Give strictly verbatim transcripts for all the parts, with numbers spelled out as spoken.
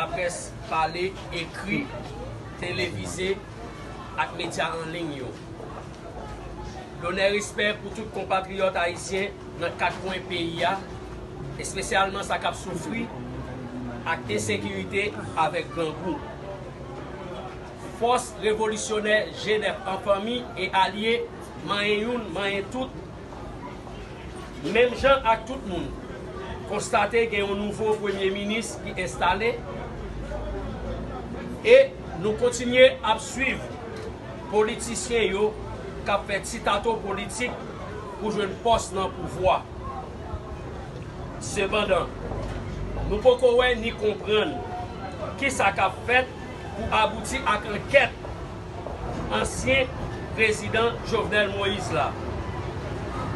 Laprès pale, ekri, televize ak medya an liy yo. Lonè, respè pou tout konpatriyòt ayisyen nan kat kwen peyi a, espesyalman sa k ap soufri ak ensekirite avèk grangou. Fòs revolisyonè G nèf an fanmi e alye, manyen youn, manyen tout, menm jan ak tout moun, konstate gen yon nouvo premye minis ki enstale, e nou kontinye ap swiv politisyen yo k ap fè ti tato politik pou jwenn pòs nan pouvwa. Sepandan, nou poko wè ni konprann kisa k ap fèt pou abouti ak ankèt ansyen prezidan Jovenel Moïse la.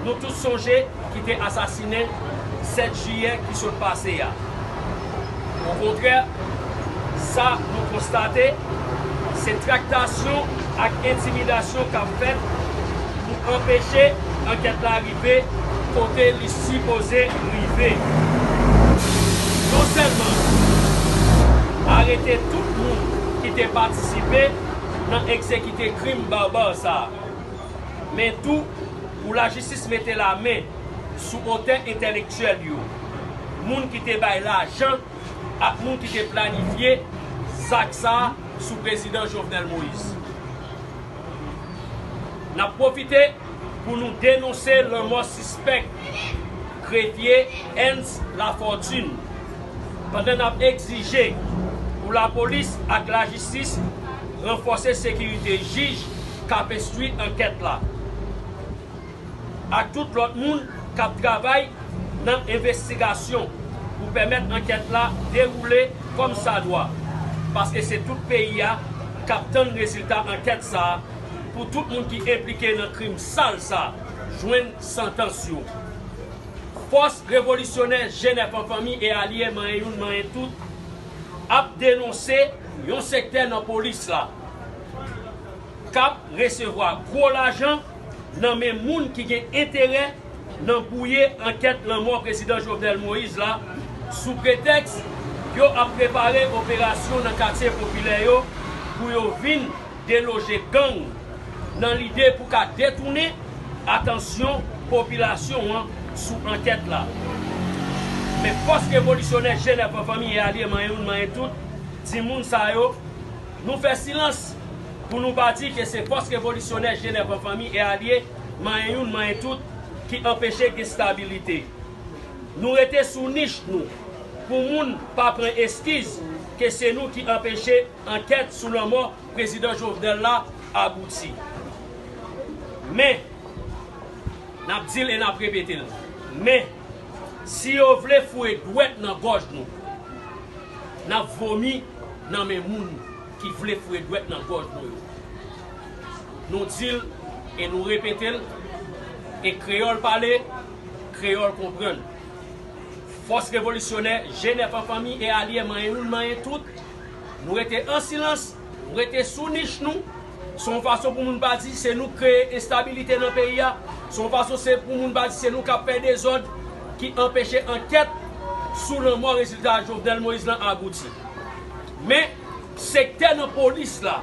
Nou tout sonje ki te asasinen sèt jiyè ki sot pase a. Okontrè, sa nou konstate, se traktasyon ak entimidasyon k ap fèt pou anpeche ankèt la rive kote li sipoze rive. Non sèlman arete tout moun ki te patisipe nan egzekite krim baba sa a, men tou pou lajistis mete lamen sou otè entèlektyèl yo, moun ki te bay lajan ak moun ki te planifye zak sa a sou prezidan Jovenel Moïse. N ap pwofite pou nou denonse lanmò sispèk grefye Ernst Lafortune, pandan n ap egzije pou lapolis ak lajistis ranfòse sekirite jij k ap enstwi ankèt la, ak tout lòt moun k ap travay nan envestigasyon pou pèmèt ankèt la dewoule kòmsadwa, paske se tout peyi a k ap tann rezilta ankèt sa a, pou tout moun ki enplike nan krim sal sa a jwenn santans yo. Fòs revolisyonè G nèf an fanmi e alye, manyen youn, manyen tout, ap denonse yon sektè nan polis la k ap resevwa gwo lajan nan men moun ki gen enterè nan bwouye ankèt lanmò prezidan Jovenel Moïse la, sou pretèks yo ap prepare operasyon nan katye popilè yo pou yo vin deloje gang, nan lide pou ka detounen atansyon popilasyon an sou ankèt la. Men fòs revolisyonè G nèf an fanmi e alye, manyen youn, manyen tout, timoun sa yo, nou fè silans pou nou pa di ke se fòs revolisyonè G nèf an fanmi e alye, manyen youn, manyen tout, ki anpeche gen stabilite. Nou rete sou nich nou pou moun pa pran eskiz ke se nou ki anpeche ankèt sou lanmò prezidan Jovenel la abouti. Men, n ap di l e n ap repete l, men, si yo vle foure dwèt nan gòj nou, n ap vomi nan men moun ki vle foure dwèt nan gòj nou yo. Nou di l e nou repete l, e kreyòl pale, kreyòl konprann. Fòs revolisyonè G nèf an fanmi e alye, manyen youn, manyen tout, nou rete an silans, nou rete sou nich nou. Se yon fason pou moun pa di se nou k kreye enstabilite nan peyi a. Se yon fason se pou moun pa di se nou k ap fè dezòd ki anpeche ankèt sou lanmò rezilta Jovenel Moïse lan abouti. Men, sektè nan polis la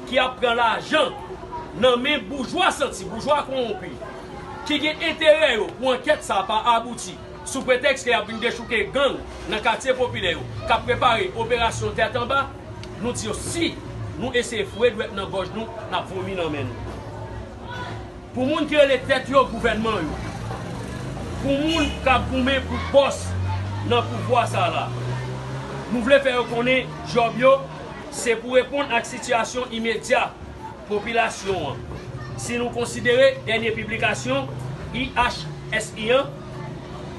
ki ap pran lajan nan men boujwa santi, boujwa kowonpi, ki gen enterè yo pou ankèt sa pa abouti, sou pretèks ke y ap vin dechouke gang nan katye popilè yo, k ap prepare operasyon tèt anba, nou di yo, si nou eseye foure dwèt nan gòj nou, n ap vomi nan men nou. Pou moun ki rele tèt yo gouvènman yo, pou moun k ap goumen pou pòs nan pouvwa sa la, nou vle fè yo konnen djòb yo se pou reponn ak sitiyasyon imedya popilasyon an. Si nou konsidere dènye piblikasyon I H S I an,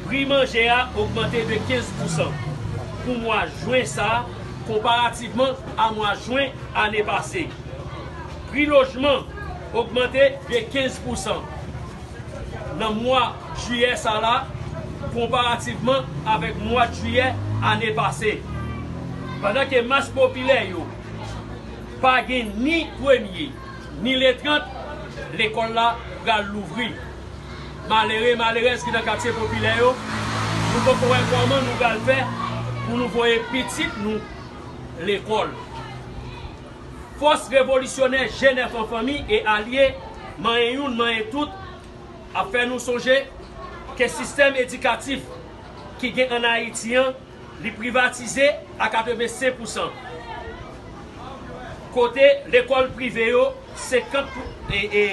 pri manje a ogmante de kenz pousan pou mwa jen sa a, konparativman a mwa jen ane pase. Pri lojman ogmante de kenz pousan nan mwa jiyè sa la, konparativman avèk mwa jiyè ane pase. Pandan ke mas popilè yo pa gen ni premye, ni le trant, lekòl la pral louvri. Malere, malerèz ki nan katye popilè yo, nou poko wè kòman nou pral fè pou nou voye pitit nou lekòl. Fòs revolisyonè G nèf an fanmi e alye, manyen youn, manyen tout, ap fè nou sonje ke sistèm edikatif ki gen ann Ayiti an, li privatize a katrevensenk pousan. Kote lekòl prive yo, senkant pou, e, e,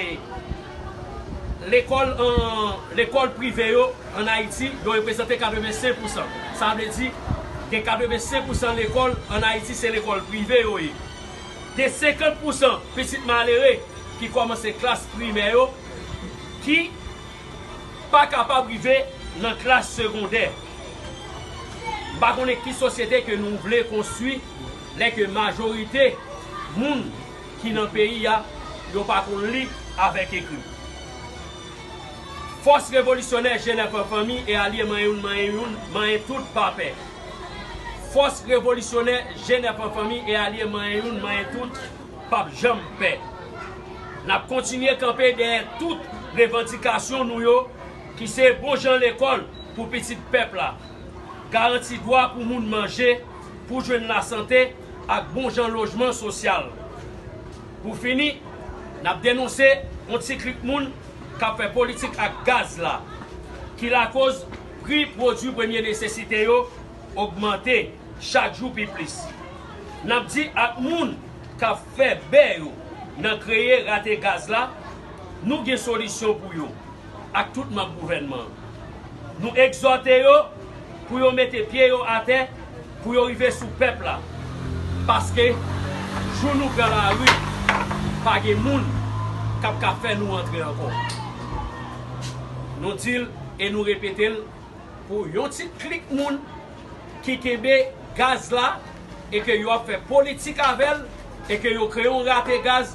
lekòl an, lekòl prive yo ann Ayiti, yo reprezante katrevensenk pousan. Sa vle di, gen katrevensenk pousan lekòl ann Ayiti, se lekòl prive yo ye. Gen senkant pousan pitit malere ki kòmanse klas primè yo, ki pa kapab rive nan klas segondè. M pa konnen ki sosyete ke nou vle konstwi lè ke majorite moun ki nan peyi a, yo pa konn li avèk ekri. Fòs revolisyonè G nèf an fanmi e alye manyen youn, manyen youn, manyen tout pa pè. Fòs revolisyonè G nèf an fanmi e alye manyen youn, manyen tout p ap janm pè. N ap kontinye kanpe dèyè tout revandikasyon nou yo, ki se bon jan lekòl pou pitit pèp la, garanti dwa pou moun manje, pou jwenn lasante ak bon jan lojman sosyal. Pou fini, n ap denonse yon ti klik moun k ap fè politik ak gaz la, ki lakoz pri pwodui premye nesesite yo ogmante chak jou pi plis. N ap di ak moun k ap fè bè yo nan kreye rate gaz la, nou gen solisyon pou yo ak tout manm gouvènman an. Nou egzòte yo pou yo mete pye yo atè, pou yo rive sou pèp la. Paske jou nou pran lari, pa gen moun k ap ka fè nou antre ankò. Nou di l e nou repete l, pou yon ti klik moun ki kenbe gaz la e ke yo ap fè politik avè l e ke yo kreye yon rate gaz.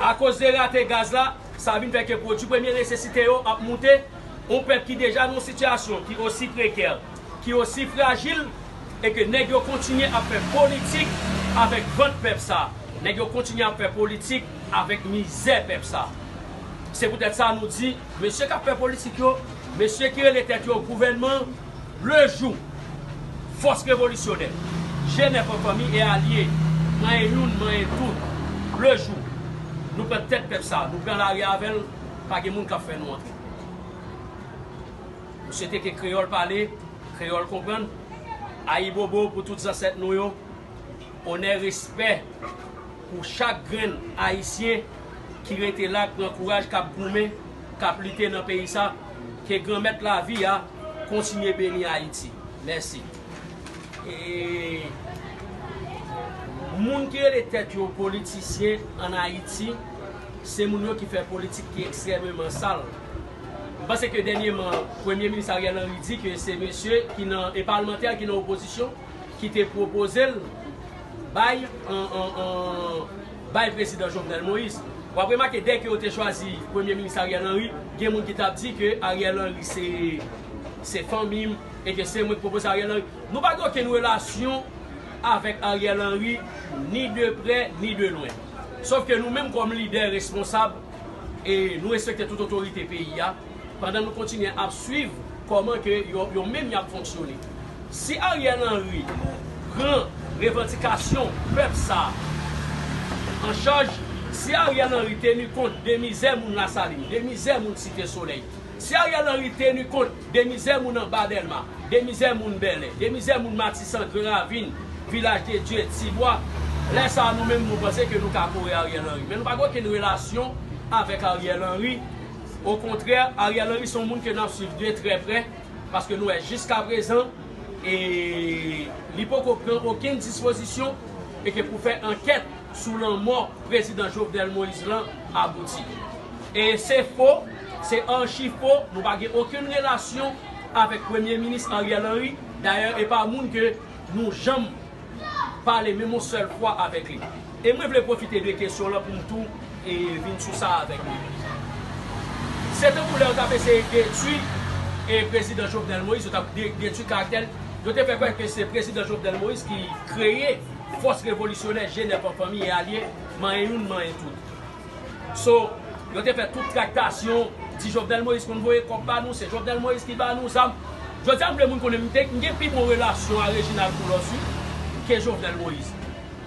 Akoz de rate gaz la, sa vin fè ke pwodui premye nesesite yo ap moute. Yon pèp ki deja nan yon sitiyasyon ki osi prekè, ki osi frajil, e ke nèg yo kontinye ap fè politik avèk vant pèp sa. Nèg yo kontinye ap fè politik avèk mizè pèp sa. Se poutèt sa nou di, mesye k ap fè politik yo, mesye ki rele tèt yo gouvènman, le jou, fòs revolisyonè, G nèf an fanmi e alye, manyen youn, manyen tout, le jou, nou pran tèt pèp sa, nou pran lari avè l, pa gen moun k ap fè nou antre. Nou swete ke kreyòl pale, kreyòl konprann. Ayibobo pou tout zansèt nou yo. Onè, respè pou chak grenn Ayisyen ki rete la, k pran kouraj, k ap goumen, k ap lite nan peyi sa. Ke Granmèt lavi a kontinye beni Ayiti. Mèsi. E moun ki rele tèt yo politisyen ann Ayiti, se moun yo ki fè politik ki ekstrèmeman sal. M panse ke dènyèman, Premye Minis Ariel Henry di ke se mesye ki nan, e palmantè ki nan opozisyon ki te pwopoze l bay, an, an, an, bay Prezidan Jovenel Moïse. W ap remake, dè ke yo te chwazi Premye Minis Ariel Henry, gen moun ki t ap di ke Ariel Henry se, se fanmi m, e ke se mwen ki pwopoze Ariel Henry. Nou pa gen okenn relasyon avèk Ariel Henry, ni de prè, ni de lwen. Sòf ke nou menm, kòm lidè responsab, e nou respekte tout otorite peyi a, pandan nou kontinye ap swiv kòman ke yo, yo menm y ap fonksyone. Si Ariel Henry pran revandikasyon pèp sa a an chaj, si Ariel Henry teni kont de mizè moun Lasalin, de mizè moun Site Solèy, si Ariel Henry teni kont de mizè moun anba Dèlma, de mizè moun Bèlè, de mizè moun Matisan, Gran Ravin, Vilaj de Dye, Tibwa, lè sa a nou menm nou panse ke nou ka kore Ariel Henry. Men nou pa gen okenn relasyon avèk Ariel Henry. Okontrè, Ariel Henry se yon moun ke n ap swiv de trè prè, paske nou wè jiskaprezan, e li poko pran okenn dispozisyon, e ke pou fè ankèt sou lanmò Prezidan Jovenel Moïse lan abouti. E se fo, se achi fo, nou pa gen okenn relasyon avèk Premye Minis Ariel Henry. Dayè, e pa moun ke nou janm pale menm yon sèl fwa avèk li. E mwen vle pwofite de kesyon lan pou m tou, e, vin sou sa avèk nou. Se tankou lè yo t ap eseye detwi, e, Prezidan Jovenel Moïse, yo t ap de-, detwi karaktè l. Yo te fè kwè ke se Prezidan Jovenel Moïse ki kreye fòs revolisyonè G nèf an fanmi e alye, manyen youn, manyen tout. So, yo te fè tout traktasyon, di Jovenel Moïse konn voye kòb ba nou, se Jovenel Moïse ki ba nou zam. Jodi a, m vle moun konnen m te, m gen pi bon relasyon a Reginald Poulos, wi, ke Jovenel Moïse.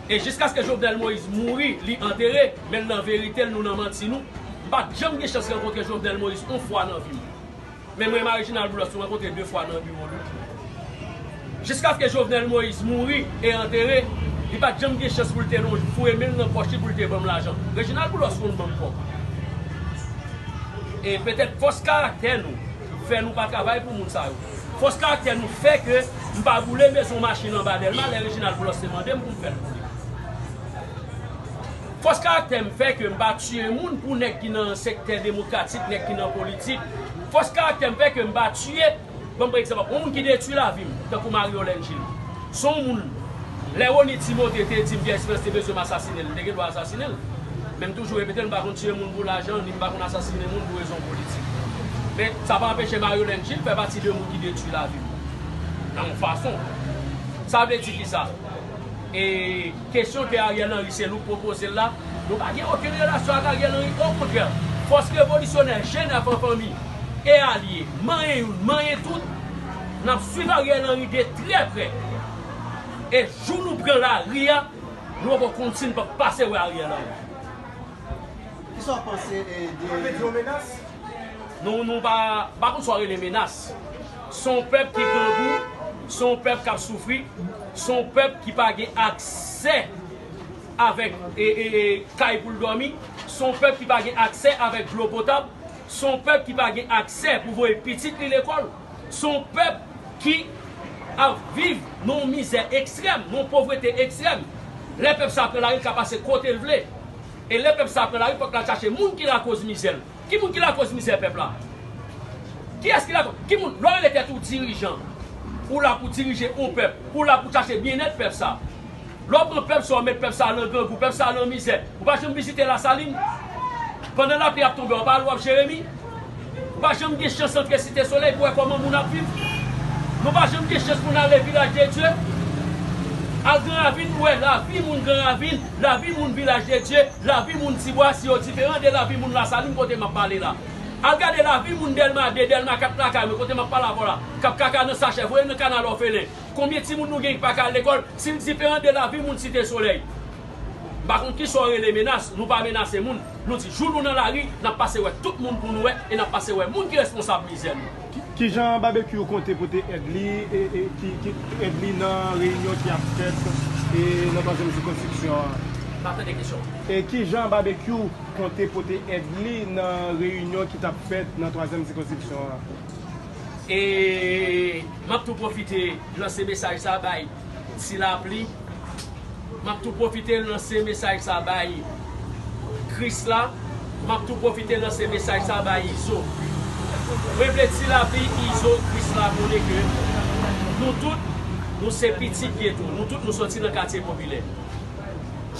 E jiskaske Jovenel Moïse mouri, li antere, men nan verite l, nou nan manti nou. M pa t janm gen chans rankontre Jovenel Moïse yon fwa nan vi m. Men mwen, Marie Ginald Boulos, nou rankontre de fwa nan biwo l. Jiskaske Jovenel Moïse mouri e antere, li pa t janm gen chans pou l te lonje, foure men l nan pòch li pou l te ban m lajan. Reginald Boulos konn ban m kòb. E petèt fòs karaktè nou fè nou pa travay pou moun sa yo. Fòs karaktè nou fè ke m pa boule mezon machin anba Dèlma lè Reginald Boulos te mande m pou m fè l boule. Fòs karaktè m fè ke m pa tiye moun pou nèg ki nan sektè demokratik, nèg ki nan politik. Fòs karaktè m fè ke m pa tiye, ban m pran egzanp, yon moun ki detwi lavi m, tankou Marie Yolène Gilles. Se yon moun, lè Rony Timothée te di m Pierre Espérance te bezwen m asasinen l, m te gen dwa asasinen l. Men m toujou repete l, m pa konn tiye moun pou lajan, ni m pa konn asasinen moun pou rezon politik. Men sa pa anpeche Marie Yolène Gilles fè pati de moun ki detwi lavi m. Nan yon fason. Sa vle di kisa? E kesyon ke Ariel Henry se nou k pwopoze l la, nou pa gen okenn relasyon ak Ariel Henry. Okontrè, fòs revolisyonè G nèf an fanmi e alye, manyen youn, manyen tout, n ap swiv Ariel Henry de trè prè. E jou nou pran lari a, nou poko konn si n p ap pase wè Ariel Henry. Kisa w panse de... Yo vle di yon menas? Nou, nou pa, pa konn sa w rele menas. Se yon pèp ki grangou, se yon pèp k ap soufri, se yon pèp ki pa gen aksè avèk e, e, e, kay pou l dòmi, se yon pèp ki pa gen aksè avèk dlo potab, se yon pèp ki pa gen aksè pou voye pitit li lekòl, se yon pèp ki ap viv nan yon mizè ekstrèm, nan yon povrete ekstrèm. Lè pèp sa pran lari, l ka pase kote l vle. E lè pèp sa pran lari, fòk l al chache moun ki lakoz mizè l. Ki moun ki lakoz mizè pèp la? Kiyès ki lakoz? Ki moun? Lè w rele tèt ou dirijan, ou la pou dirije yon pèp, ou la pou chache byennèt pèp sa. Lè w pran pèp sa, w met pèp sa nan grangou, pèp sa nan mizè, ou pa janm vizite Lasalin? Pandan lapli ap tonbe, w pa al w ap Jeremi? Ou pa janm gen chans antre Site Solèy pou wè kòman moun ap viv? Nou pa janm gen chans pou n ale Vilaj de Dye? Al Gran Ravin pou wè lavi moun Gran Ravin, lavi moun Vilaj de Dye, lavi moun Tibwa, si yo diferan de lavi moun Lasalin kote m ap pale la. Al gade lavi moun Dèlma de, Dèlma kat lakay mwen kote m ap pale avè w la, k ap kaka nan sachè, voye nan kanal òfelen. Konbyen timoun nou gen ki pa ka al lekòl, si l diferan de lavi moun Site Solèy? M pa konn kisa w rele menas, nou pa menase moun. Nou di jou nou nan lari, n ap pase wè tout moun pou nou wè, e n ap pase wè moun ki responsab mizè nou. Kijan Babekyou konte pote èd li, e, e, ki, ki, èd li nan reyinyon ki ap fèt e nan twazyèm sikonskripsyon an? Pa tande kesyon. E kijan Babekyou konte pote èd li nan reyinyon ki t ap fèt nan twazyèm sikonskripsyon an? E m ap tou pwofite lanse mesaj sa bay Ti Lapli. M ap tou pwofite lanse mesaj sa bay Krisla. M ap tou pwofite lanse mesaj sa bay Izo. Mwen vle Ti Lapli, Izo, Krisla konnen ke nou tout, nou se pitit geto. Nou tout, nou sòti nan katye popilè.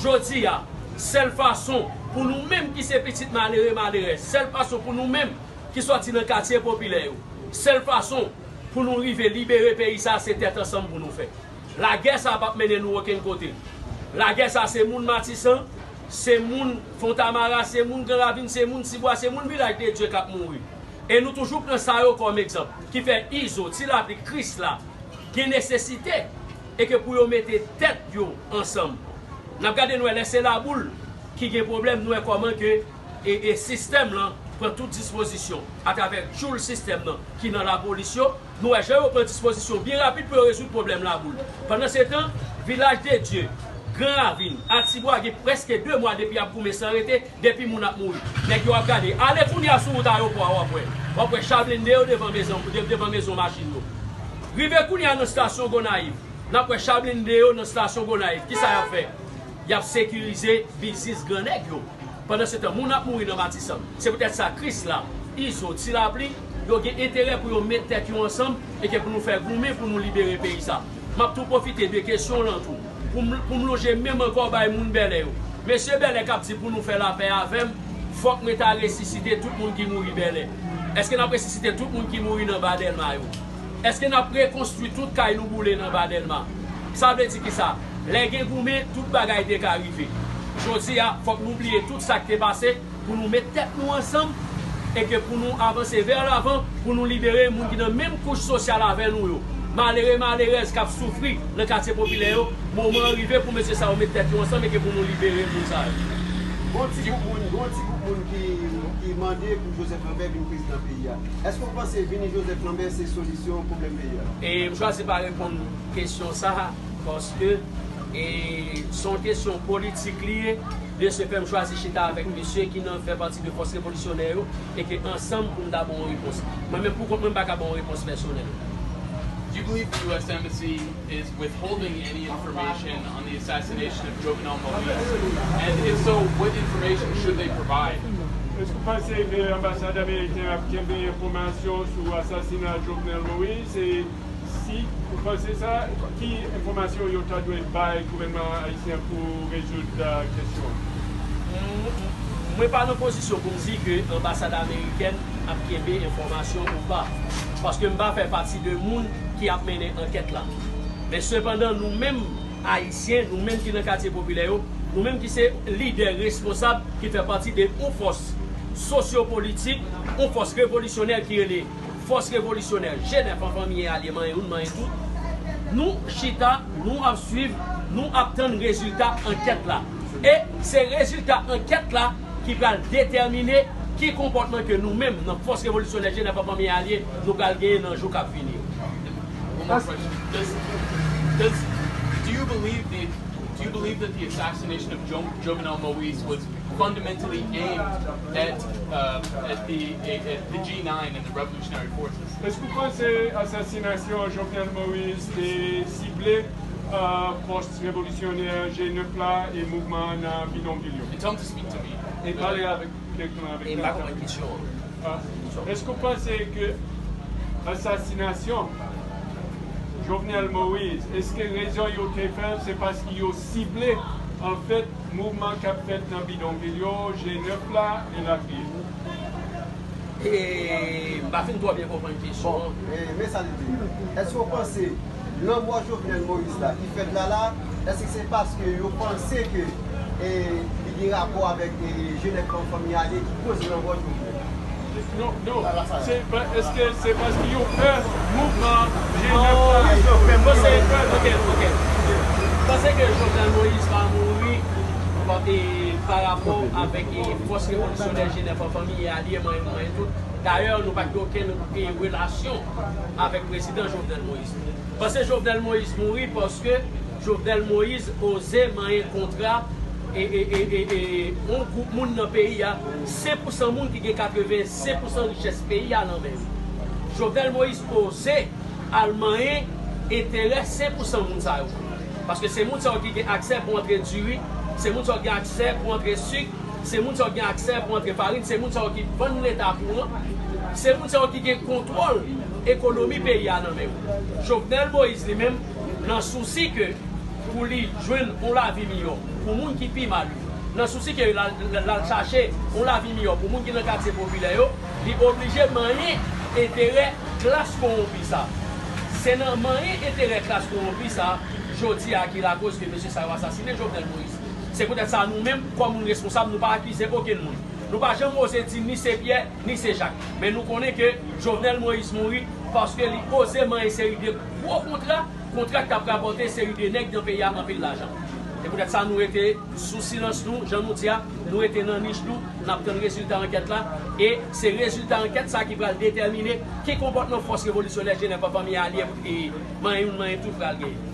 Jodi a, sèl fason pou nou menm ki se pitit malere, malerèz, sèl fason pou nou menm ki sòti nan katye popilè yo, sèl fason pou nou rive libere peyi sa, se tèt ansanm pou nou fè. Lagè sa p ap mennen nou okenn kote. Lagè sa se moun Matisan, se moun Fontamara, se moun Gran Ravin, se moun Tibwa, se moun Vilaj de Dye k ap mouri. E nou toujou pran sa yo kòm egzanp, ki fè Izo, Ti Lapli, Krisla gen nesesite e ke pou yo mete tèt yo ansanm. N ap gade, nou wè lè se Laboul ki gen pwoblèm, nou wè kòman ke e, e sistèm lan pran tout dispozisyon atravè tchoul sistèm nan ki nan lapolis yo. Nou wè jan yo pran dispozisyon byen rapid pou yo rezoud pwoblèm Laboul. Pandansetan, Vilaj de Dye, Gran Ravin, Atibwa gen prèske de mwa depi y ap goumen san rete, depi moun ap mouri. Nèg yo ap gade. Ale kounye a sou wout ayewopò a, w ap wè. W ap wè cha blende yo devan mezon, de- devan mezon machin yo. Rive kounye a nan estasyon Gonayiv, n ap wè cha blende yo nan estasyon Gonayiv. Kisa y ap fè? Y ap sekirize biznis gran nèg yo. Pandansetan, moun ap mouri nan Matisan. Se poutèt sa, Krisla, Izo, Ti Lapli, yo gen enterè pou yo met tèt yo ansanm e ke pou nou fè goumen pou nou libere peyi sa. M ap tou pwofite de kesyon w lan tou, pou m, pou m lonje men m ankò bay moun Bèlè yo. Mesye Bèlè k ap di pou nou fè lapè avè m, fòk mwen ta resisite tout moun ki mouri Bèlè. Èske n ap resisite tout moun ki mouri nan Ba Dèlma yo? Èske n ap rekonstwi tout kay nou boule nan Ba Dèlma? Sa vle di kisa? Lè gen goumen, tout bagay te ka rive. Jodi a, fòk nou bliye tout sa k te pase pou nou met tèt nou ansanm e ke pou nou avanse vè lavan, pou nou libere moun ki nan menm kouch sosyal avè nou yo. malere, malerèz k ap soufri nan katye popilè yo, moman an rive pou mesye sa yo met tèt yo ansanm e ke pou nou libere moun sa yo. Gon ti gwoup moun, gon ti gwoup moun ki, ki mande pou Joseph Lambert vin prezidan peyi a. Èske w panse vini Joseph Lambert se solisyon pwoblèm peyi a? E m chwazi pa reponn kesyon sa a, paske e, se yon kesyon politik li ye. De ce fait, m chwazi chita avèk mesye ki nan fè pati de fòs revolisyonè yo e ke ansanm pou n ta ba w yon repons. Mwen menm pou kont mwen, m pa ka ba w yon repons pèsonèl. Do you believe the U S Embassy is withholding any information on the assassination of Jovenel Moïse? And if so, what information should they provide? Èske w panse ke anbasad ameriken ap kenbe enfòmasyon sou asasina Jovenel Moïse? E si ou panse sa, ki enfòmasyon yo ta dwe bay gouvènman ayisyen pou rezoud kesyon an? Mwen pa nan pozisyon pou m di ke anbasad amerikèn ap kenbe enfòmasyon ou pa, paske m pa fè pati de moun ki ap mennen ankèt la. Men sepandan, nou menm ayisyen, nou menm ki nan katye popilè yo, nou menm ki se lidè responsab ki fè pati de yon fòs sosyopolitik, yon fòs revolisyonè ki rele Fòs Revolisyonè, G nèf an fanmi e alye, manyen youn, manyen tout, nou chita, nou ap swiv, nou ap tann rezilta ankèt la. E se rezilta ankèt la ki pral detèmine ki konpòtman ke nou menm, nan Fòs Revolisyonè G nèf an fanmi e alye, nou pral genyen nan jou k ap vini yo. One more question. Does, does, do you believe the, do you believe that the assassination of jo- Jovenel Moïse was fundamentally aimed at, uh, at the at the G nine and the revolutionary forces? Èske w panse asasinasyon Jovenel Moïse te sible uh, fòs revolisyonè G nèf la e mouvman an nan bidonvil yo? And tell him to speak to me. E pale avèk direktèman avèk direktè. Èske w panse ke asasinasyon Jovenel Moïse, èske rezon yo te fè l se paske yo sible anfèt mouvman k ap fèt nan bidonvil yo, G nèf la, elatriye? E m pa fin twò byen konprann kesyon an. Men sa li di, èske w panse lanmò Jovenel Moïse la ki fèt la la, èske se paske yo panse ke e, li gen rapò avèk e, G nèf an fanmi ale ki koz lanmò Jovenel? Non, non. Se pa, èske se paske yo pè mouvman G nèf la? Yo pè mouvman. Ok, ok. Panse ke Jovenel Moïse pa mouri pa, e, pa rapò avèk e, fòs revolisyonè G nèf an fanmi e alye, manyen nou, manyen tout. Dayè, nou pa t gen okenn e, relasyon avèk prezidan Jovenel Moïse. Panse Jovenel Moïse mouri paske Jovenel Moïse oze manyen kontra e, e, e, e, e, yon gwoup moun nan peyi a, senk pousan moun ki gen katrevensenk pousan richès peyi a nan men yo. Jovenel Moïse oze al manyen enterè senk pousan moun sa yo. Paske se moun sa yo ki gen aksè pou antre diri, se moun sa yo ki gen aksè pou antre sik, se moun sa yo ki gen aksè pou antre farin, se moun sa yo ki vann Leta kouran, se moun sa yo ki gen kontwòl ekonomi peyi a nan men yo. Jovenel Moïse li menm, nan sousi ke pou li jwenn yon lavi miyò pou moun ki pi mal yo, nan sousi ke l al, l al chache yon lavi miyò pou moun ki nan katye popilè yo, li oblije manyen enterè klas kowonpi sa. Se nan manyen enterè klas kowonpi sa, jodi a ki lakoz ke mesye sa yo asasinen Jovenel Moïse. Se poutèt sa nou menm, kòm moun responsab, nou pa akize okenn moun. Nou pa janm oze di ni se Pyè, ni se Jak. Men nou konnen ke Jovenel Moïse mouri paske li oze manyen seri de gwo kontra, kontra k t ap rapòte seri de nèg nan peyi a anpil lajan. Se poutèt sa nou rete sou silans nou, jan nou di a, nou rete nan nich nou, n ap tann rezilta ankèt la, e se rezilta ankèt sa ki pral detèmine ki konpòtman fòs revolisyonè G nèf an fanmi alye e manyen youn manyen tout pral genyen.